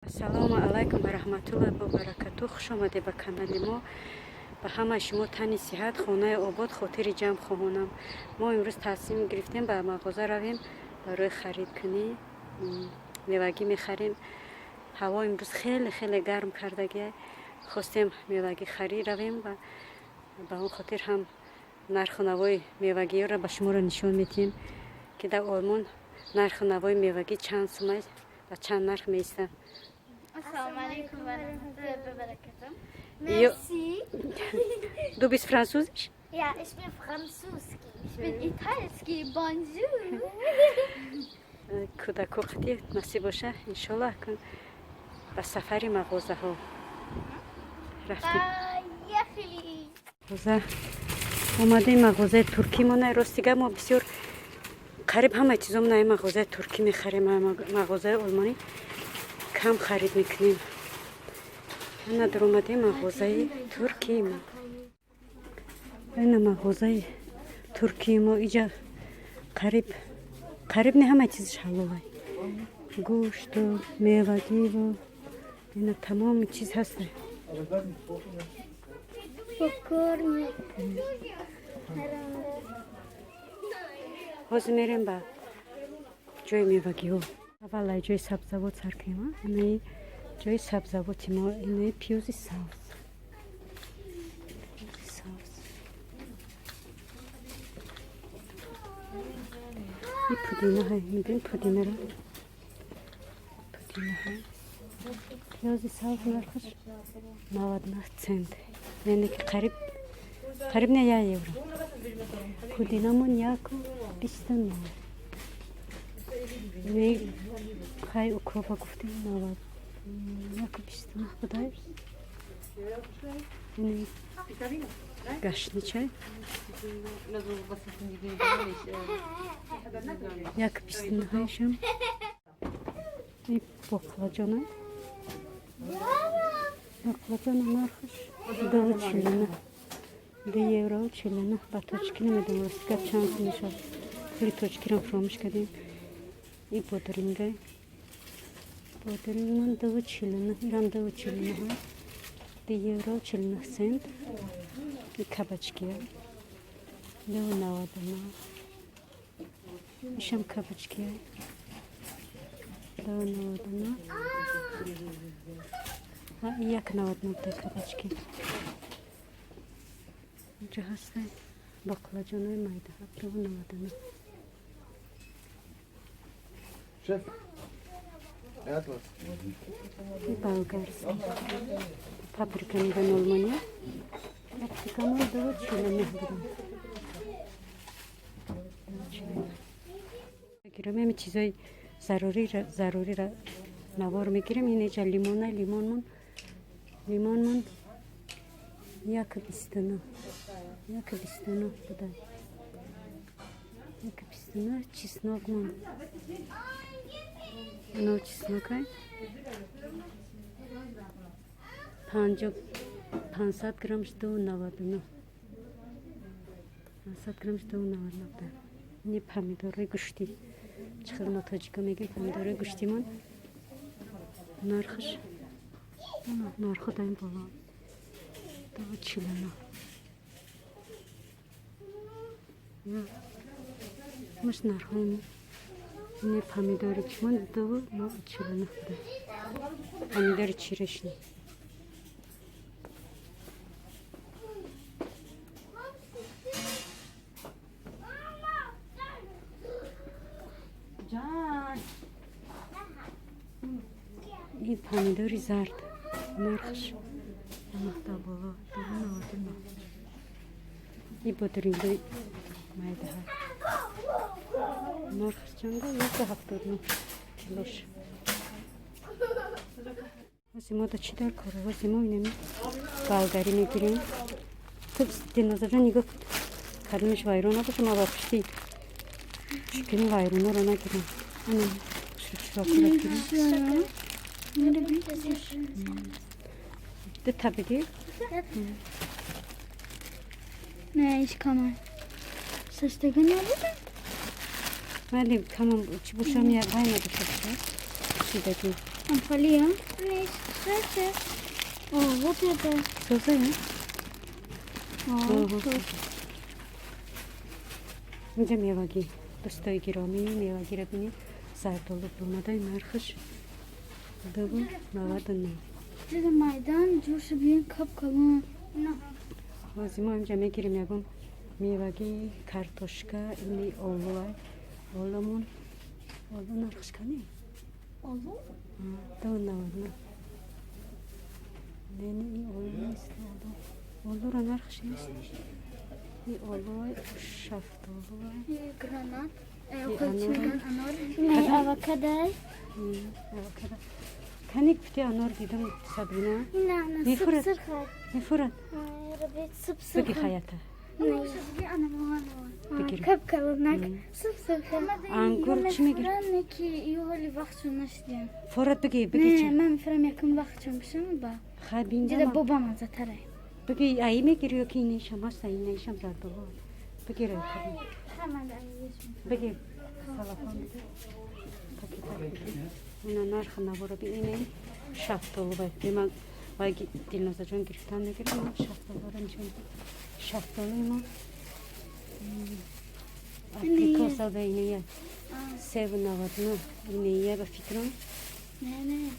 Ассалому алайкум ва раҳматуллоҳи ва баракатуҳ. Хуш омадед ба канали мо. Ба ҳамаи шумо тани сиҳат, хонаи обод, хотири ҷамъ хоҳонам. Мо имрӯз тасмим гирифтем, ба мағоза равем барои харидкунӣ. Мевагӣ мехарем. Ҳаво имрӯз хеле хеле гарм кардагия. Хостем мевагӣ харид равем ва ба он хотир ҳам нарху навои мевагиёро ба шуморо нишон медиҳем, ки дар Олмон нарху навои мевагӣ чанд сум аст ва чанд нарх меистад. Assalamu alaikum wa rahmatullahi wa barakatuh. Merci. Du bist Französisch? Ja, ich bin Franzuski. Ich bin Italski. Bonjour. Кӯдако қати насиб боша, иншоллоҳ, кун ба сафари мағозаҳо рафтем. Яхли. Мағоза омадем, мағозаи туркӣ мона. Рости гап, мо бисёр қариб ҳамаи чизомона ай мағозаи туркӣ мехарем, мағозаи олмонӣ кам харид мекунем. Ана даромадем мағозаи туркии мо. Ина мағозаи туркии мо. Иҷа қариб, қариб не, ҳамаи чизаш ҳалолай: гӯшту мевагиву ина тамоми чиз ҳаста. Попкорн. Ҳозир мерем ба ҷои мевагиҳо. Аввал ай ҷои сабзавот сар кунем. Инаи ҷои сабзавоти мо, инаи пиёзи сабз, пиёзи сабз, и пудина ҳай, мебинем пудинара, пудина ҳай. Пиёзи сабз нархаш 99 цент, яъне ки қариб, қариб не, 1 евро. Пудинамон 1,29. Не хай, укропа гуфтем, 1,29 будай. Ини гашничай 1,29-ҳайшам. И боқлаҷона, боқлаҷона нархаш 2,49, 2 евро 49. Ба тоҷикӣ намедонам, рости гап, чанд мешавад. Пули тоҷикиро фуромӯш кардем. И бодрингай, бодрингмон 2,49, ирам 2,49, 2 евро 49 цент. И кабачкия 2,99, ишам кабачкия 2,99, 1,99 буда кабачки. Инҷа ҳастай бақлаҷонои майда, 2,99. Chef, er hat was. Болгарский паприка меган олмония. Паприкамон 2,49 будам. Гирам ҳами чизои зарурира навор мегирем. Инеҷа лимона, лимонмон, лимонмон 1,29, 1,29 буда, 1,29. Чеснокмон, ино чеснокай панҷо 500 граммш 2,99, 500 граммш 2,99 буда. Ини помидорои гӯштӣ, чӣ хел мо тоҷика мегем, помидорои гӯштимон нархаш, нархо дар ин боло, 2,49. Маш нархои ини помидори чимон 2,49 буда, помидори черешни. И помидори зард нархаш амахта боло, 2,99. И бодрингои майдаҳа нархаш чанда? 1,79 килош. Ҳози мо да чӣ дар кора? Ҳози мо инами болгарӣ мегирем. Ту, Дилнозаҷон, нигоҳ кун, кадомеш вайрон набоша, ма ба пушти шикини вайронаро нагирам. Ана широкура гирем. Дута бигир. Ne, ich kann mal. Састага набуда? Вале камам чӣ бошам, я вай набошад, шидагӣ. Анфалия? Кстати. О, вот это. Соза, О, инҷа мевагӣ, дӯстои гиромӣ, мевагиро бинед. Зардолу омадай, нархаш 2,99. Ҷида майдан ҷӯша бин кап калон. Ҳозир мо инҷа мегирем ягон мевагӣ, картошка, ини олуай. Олумон, олу нархаш кани? Олу? 2,99. Не, не, ин олу нест, олу. Олуро нархаш нест. И олуай, шафтолуай. Гранат. Анор. Не, авокадо. Авокадо. Кани гуфти анор дидам, Сабрина? Не, не, Мефурад. сып-сырха. Мефурад. Сып-сырха. Бигӣ хаята. Бигир. Кап калонак. Сып-сырха. Ангур чӣ мегирӣ? Ки ҳоли вақтшон нашидем. Форад бигӣ, бигӣ Не, чӣ? ман мефурам якум вақтшон бишам ба. Хай Ҷида бинда. бобам азатарай. Бигӣ, аи мегирӣ ё ки инешам ҳаст, инешам зардолу. Бигир. Бигир. Салафон бигир. Пакета бигир. Ина нархи наворо бинем. Шафтолу бай. Бема вай Дилнозаҷон гирифтан мегирам. Шафтолуро нишон. Шафтолуи мо. Абрикоса ба инея. 3,99. Инея ба фикрам. Не, не.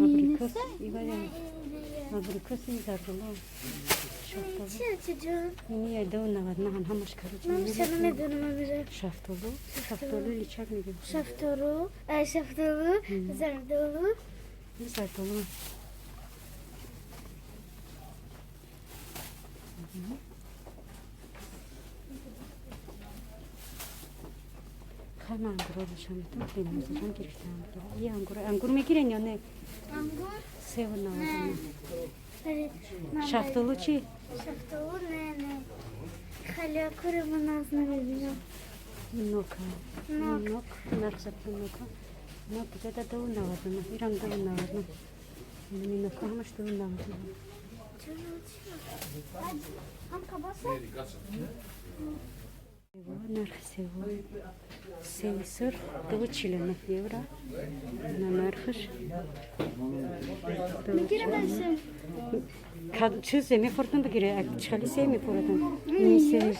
Абрикос ивая. Абрикос и зардолу. Шафтолу. Чи чи ҷон? Инея 2,99 ҳамаш короче. Ман шана медонам амира. Шафтолу. Шафтолу личак мегирем. Шафтолу, шафтолу, зардолу. Зардолу. Хай ман ангурро нишон медам. Дилнозаҷон гирифтаам. И ангур, ангур мегирен ё не? Ангур? 3,99. Шафтолу чӣ? Шафтолу не, не. Халякури ман аз намебинам. Нока. Нок. Нок. Нарх запта нока. Нок где-то 2,99. Ирам 2,99. Нока ҳамаш 2,99. Ҳам кабаса? Нархи сево. Севи сурх 2,49 евро. На нархаш. Мегирам аша. Чизе мефурдам бигире, чихали се мефурдам. Ин севи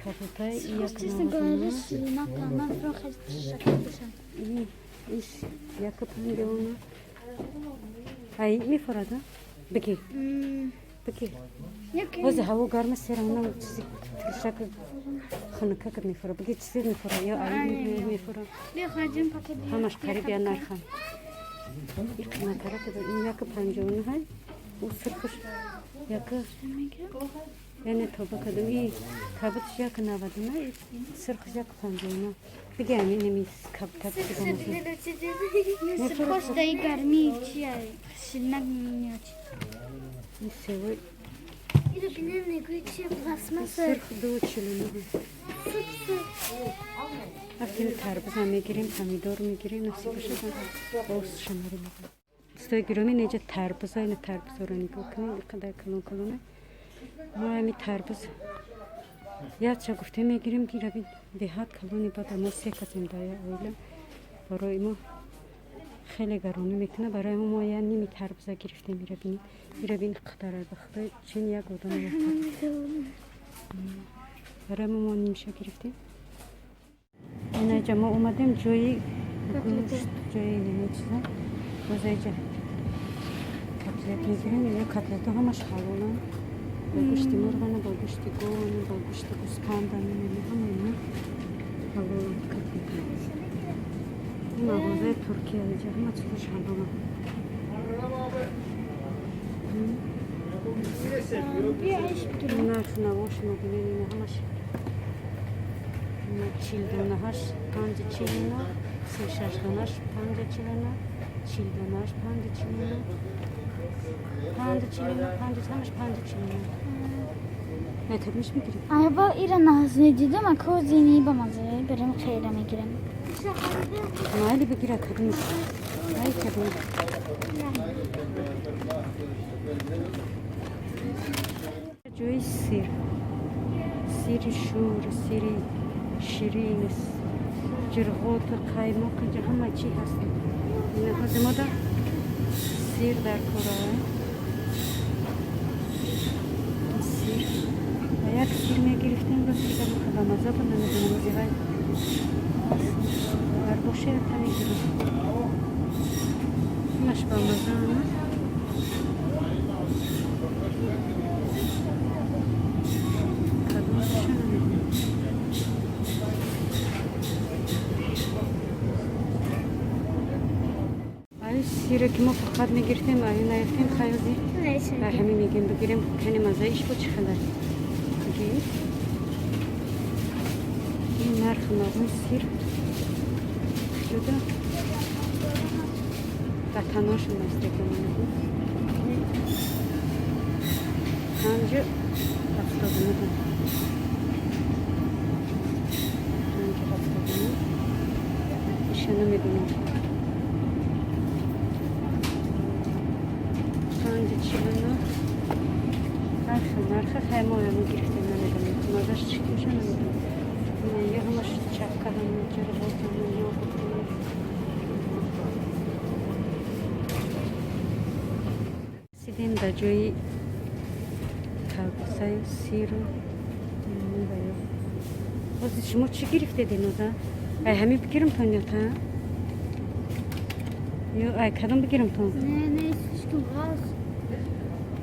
кабутай як Честно говоря, ширинака, ман фурон хеле бошам. Иш 1,59. Ай мефурада? Бигир. Бигир. Ҳозир ҳаво гарма, серана чизи тиршак хунукак мефура. Бигир, чизе мефура ё ай мефура. Бия хоҷим пакет. Ҳамаш қариб я нархан. И қиматтара када ин 1,59 ҳай. Ӯ сурхуш яка яъне тоба кадам и кабутш 1,99, сурхуш 1,59. Биги ами неми кабутак. Сурхош даи гармӣ чия ширинак меоч. Ин севои Иро бинем нигоҳи чия пластмасса. Сурх 2,49. Рафтем тарбузам мегирем, помидор мегирем, насиб бошад боз шамари мегирем. Дӯстои гиромӣ, неҷа тарбуза, ина тарбузоро нигоҳ кунед, иқадар калон калона. Мо ами тарбуз якча гуфтем мегирем, ки раби беҳад калони бад, мо се касем дар як оила. Барои мо хеле гаронӣ мекунад, барои мо я ними тарбуза гирифтем, ира бинед. Ира бин қадара ба худои чин як одам барои мо нимша гирифтем. Инаҷа мо омадем ҷои гӯшт, ҷои ними чиза. Бозаиҷа котлет мегирем, ина котлетҳо ҳамаш ҳалоланд. Бо гӯшти мурғана, бо гӯшти гована, бо гӯшти гӯспандана, ҳама ина ҳалоланд котлетҳо. Ин мағозаи Туркия, иҷа ҳама чизаш ҳалоланд. Нарх навош мебинед, ина ҳамаш 40 донаҳаш 5,49, 36 донаш 5,49, 40 донааш 5,49, 5,49, панҷ, ҳамаш 5,49. Метабиш мегирӣ? Айба ира нағз дидам, ако зини ба маза берем хейра мегирем. Майли бигира кадмиш. Ай кадмиш. Ҷои сир. Сири шӯр, сири ширин, ҷирғоту қаймоқ, инҷа ҳама чӣ ҳаст. Ина ҳозир мода сир дар кора. Сир. Ва як сир мегирифтем, рости гап ба маза буд, намедонам ози вай агар боше та мегирам. Ҳамаш ба маза ама. Кадомаша намедонам. Ай сире ки мо фақат мегирифтем, аю наёфтем, хаёзи. Ай ҳамин мегем бигирем, кани мазаиш бо чӣ хелар. Бигир. Ин нарх навои сир шуда. Ба таношон настегаманаҳу. 5,79. 5,79. Иша намедонам. 5,49. Ҳар хел нарха хай мо ҳамин гирифтем, намедонам. Мазаш чӣ боша намедонам. Я ҳамаш чапка ҳамин ҷарғоз ҳамин йогурт ҳамин. Сидем дар ҷои колбасаю сиру ё. Ҳозир шумо чӣ гирифтед, Дилноза? Ай ҳамин бигирам тон ё та? Ё ай кадом бигирам тон? Не, не, слишком раз.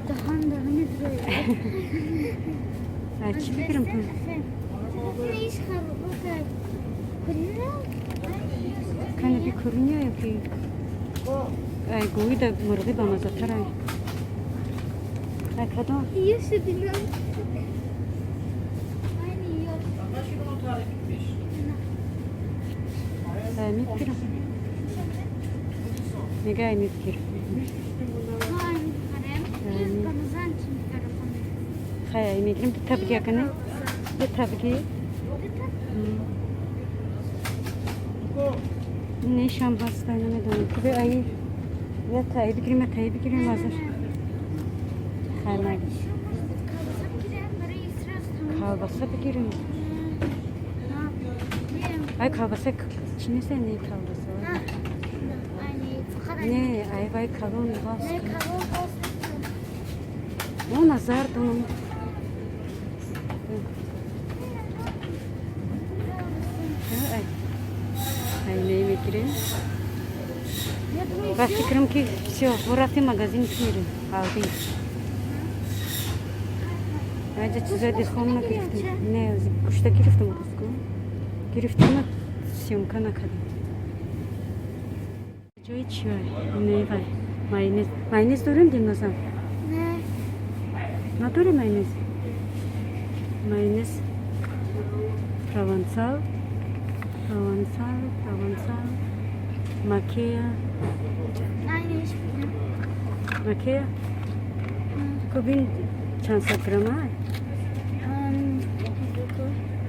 Даҳан дара медрояд. Ай чӣ бигирам тон? Иш харбока. Курина? Кани бикуриня ё ки ай гӯида мурғӣ ба маззатар ай. Ай кадом? Ёша дилам. Айни ё. Ай мебигирам. Мега ай мебигир. Ма ай мехарем. Ай. Ба мазан чӣ мехарам? Хай ай мегирем, дута биги акане. Дута биги. Нешам ҳаст, ай намедонам. Кубе ай я таи бигирем, я таи бигирем мазаш. Хай майли. Колбаса бигирем. Ай колбаса чӣ нест, не колбаса. Не, ай вай калон ғафс. О, назар донам. Ай. Ай не мегирем. Ба фикрам ки всё, бо рафтем магазин мирем. Алди. Айҷа чизои дихом нагирифтем. Не, гӯшта гирифтам рӯзгу. Гирифтем, съёмка накардем. Ҷои чи вай? Не вай. Майонез. Майонез дорем, Дилноза? Не. Надорем майонез? Майонез Провансал, Провансал, Провансал, Макея, Макея. Кубин чанд сад грамм ай?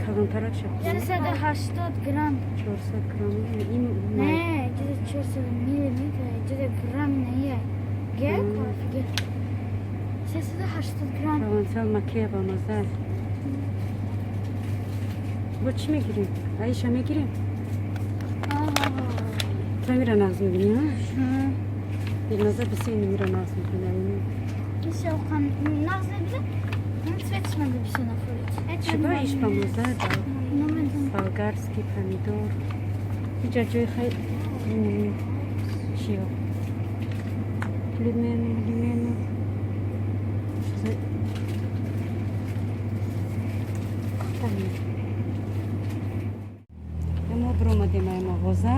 Калонтарак шад. 480 грамм. 400 грамм. Ин Не, где-то 400 миллиметр, где-то грамм не я. Ге, кофе, 380 грамм. Провансал Макея ба маза. Бо чӣ мегирем? Аиша мегирем? Ту мира нағз мебинӣ, а? Дилноза бисёр мира нағз мебинӣ. Бисёр нағз мебинам. Цвет ш мада бисёр нафорид. Чӣ ба иш ба маза? Болгарский помидор. Иҷа ҷои хай чиё? Лимену, лимену. Чизои мо биромадем ай мағоза,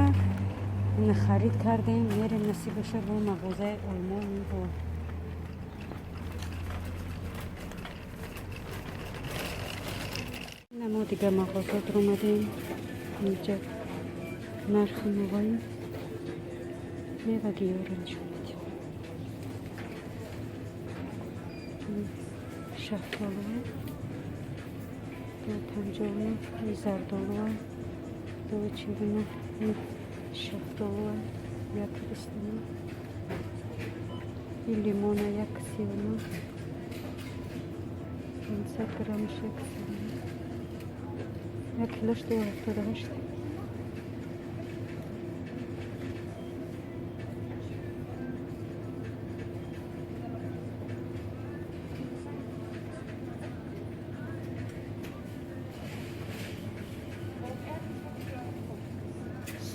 ина харид кардем, мерем насиб боша бо мағозаи олмони бо ина мо дига мағоза биромадем. Инҷа нархи навои мева гиёро нишон медиҳем. Шафтолуа 2,59, зардолуа 2,49, шафтолуа 1,29, и лимона 1,39, 500 граммш 1,39, як килош 2,78.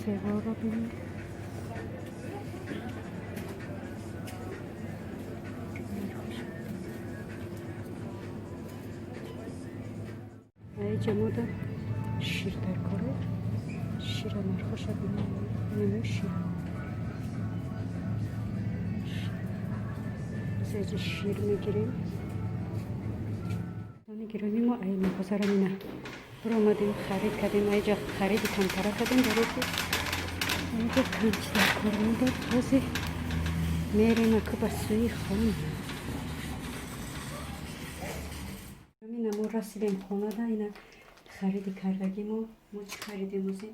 Себоро бинед. Айҷа мода шир дар коре. Шира нархоша бинед. Инаме шир. Айҷа шир мегирем. Гиромӣ мо ай мағозаро мина баромадем, харид кардем. Айҷа хариди камтара кардем, барои ки айҷа кам чиз дар кор мебуд. Ҳозир мерем аку ба сӯи хона. Ина мо расидем хонада. Ина хариди кардагӣ мо. Мо чӣ харидем ҳозир?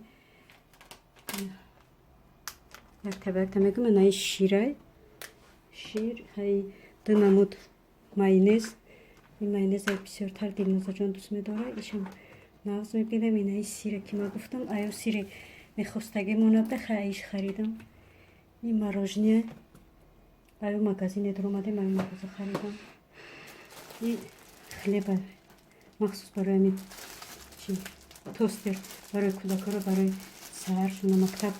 Якта ба якта мегӯм. Ина и ширай. Шир, ҳай ду намуд майонез. Ин майонез бисёртар Дилнозаҷон дӯст медорад. Ишам нағз мебинам. Инаи сире ки ман гуфтам, аё сире мехостагӣ монабда, иш харидам. Ин мороженое аю магазине дуромадем, аю мағоза харидам. И хлеба махсус барои ами чи тостер барои кӯдакоро, барои саҳар шуна мактаб.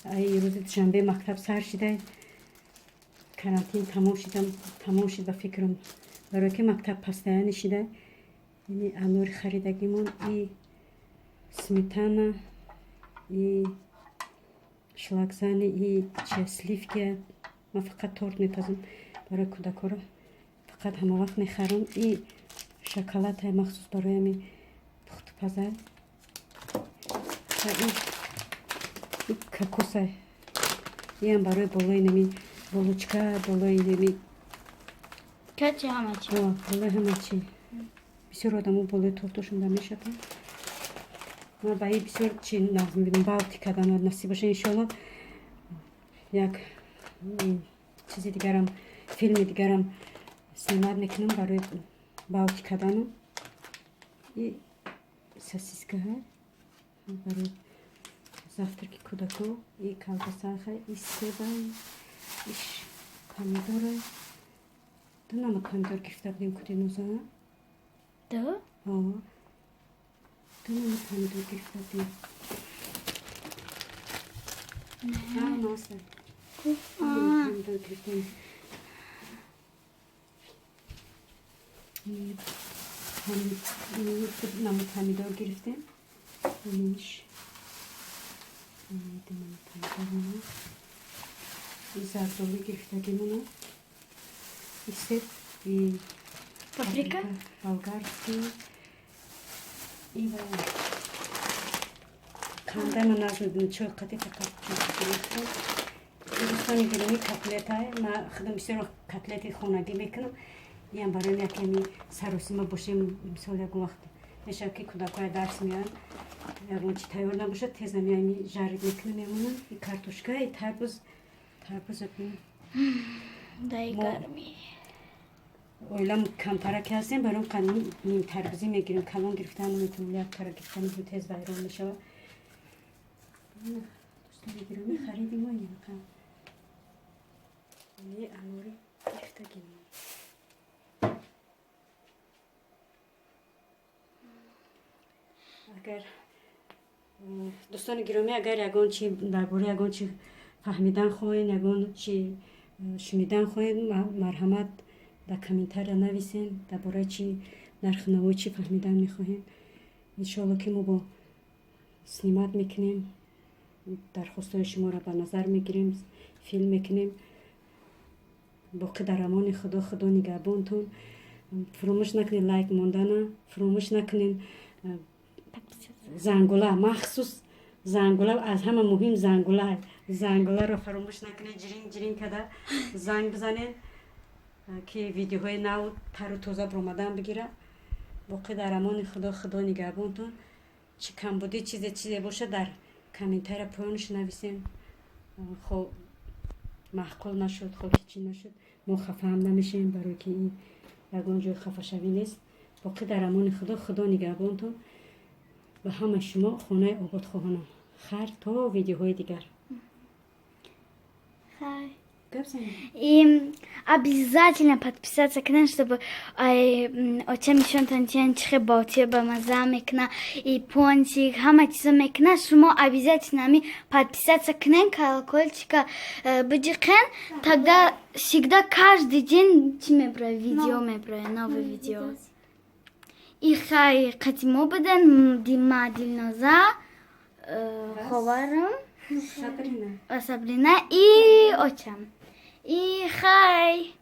Ай рӯзи душанбе мактаб сар шида, карантин тамом шидам, тамом шид ба фикрам, барои ки мактаб постоянно шида. Ини анори харидагимон, и сметана, и шлакзани, и чи сливки. Ман фақат торт мепазам барои кӯдакоро, фақат ҳама вақт мехарам. И шоколадҳай махсус барои ами пухтупаза. И кокосай, иам барои болои нами булочка, болои нами Качи ҳама чи. Болои ҳама чи. Бисёр одамо болои тортошон да мешаванд. Ман ба ин бисёр чи нағз мебинам. Балти кардан насиб боша, иншоалло як чизи дигарам, филми дигарам снимать мекунам барои баути кардану. И сосискаҳа барои завтраки кӯдако, и колбасаха, и себа, иш помидора. Ду намуд помидор гирифта будем кудиноза. Ду? Ду намуд помидор гирифта будем. Носа. Помидор гирифтем. Намуд помидор гирифтем. Иш. Ду намуд помидор. И зардолу гирифтагимона. И себ, и паприка болгарский, и қандай ман нағз мебинам, чой қати фақат чой. Дӯстони гиромӣ, котлетай ман худам бисёр котлети хонагӣ мекунам. Иам барои якеми саросима бошем, мисол ягон вақт мешавад ки кӯдакҳоя дарс меоянд, ягон чи тайёр набошад, тез намеами жарид мекунам, мемонам. И картошка, и тарбуз, тарбуз Дай гармӣ. Оилам камтара ки ҳастем, баром ним тарбузӣ мегирем. Калон гирифтан наметавонем, як тара гирифтан тез вайрон мешавад. Дӯстони гиромӣ, хариди мо инқа. Ини анори гирифтагимон. Агар дӯстони гиромӣ, агар ягон чи дар бораи ягон чи фаҳмидан хоҳед, ягон чи шунидан хоҳед, марҳамат, дар комментария нависен, дар бораи чи нархнавои чӣ фаҳмидан мехоҳем. Иншоалло ки мо бо снимать мекунем, дархостҳои шуморо ба назар мегирем, филм мекунем. Боқӣ дар амони Худо, Худо нигаҳбонтон. Фуромӯш накунед лайк мондана, фуромӯш накунед зангула, махсус зангула, аз ҳама муҳим зангула. Зангуларо фаромӯш накунед, ҷиринг ҷиринг карда занг бизанед, ки видеоҳои нав тару тоза баромадан бигирад. Боқӣ дар амони Худо, Худо нигаҳбонтон. Чӣ камбудӣ чизе чизе бошад, дар комментария поёнш нависем. Хо маъқул нашуд, хо ки чӣ нашуд, мо хафаам намешавем, барои ки ин ягон ҷои хафашавӣ нест. Боқӣ дар амони Худо, Худо нигаҳбонтон. Ба ҳамаи шумо хонаи обод хоҳонам. Хайр, то видеоҳои дигар. Хайр. Гап зани. И обязательно подписаться кунен, чтобы ай очам нишонтон тиян, чихе ботия ба маза мекуна и пончик, ҳама чизо мекуна. Шумо обязательно ами подписаться кунен, колокольчика биҷиқен, тогда всегда каждый день чи меброя, видео меброя, новое видео. И хай, қати мо будан Дима, Дилноза, ховарам Сабрина. Ва Сабрина и очам. И хай.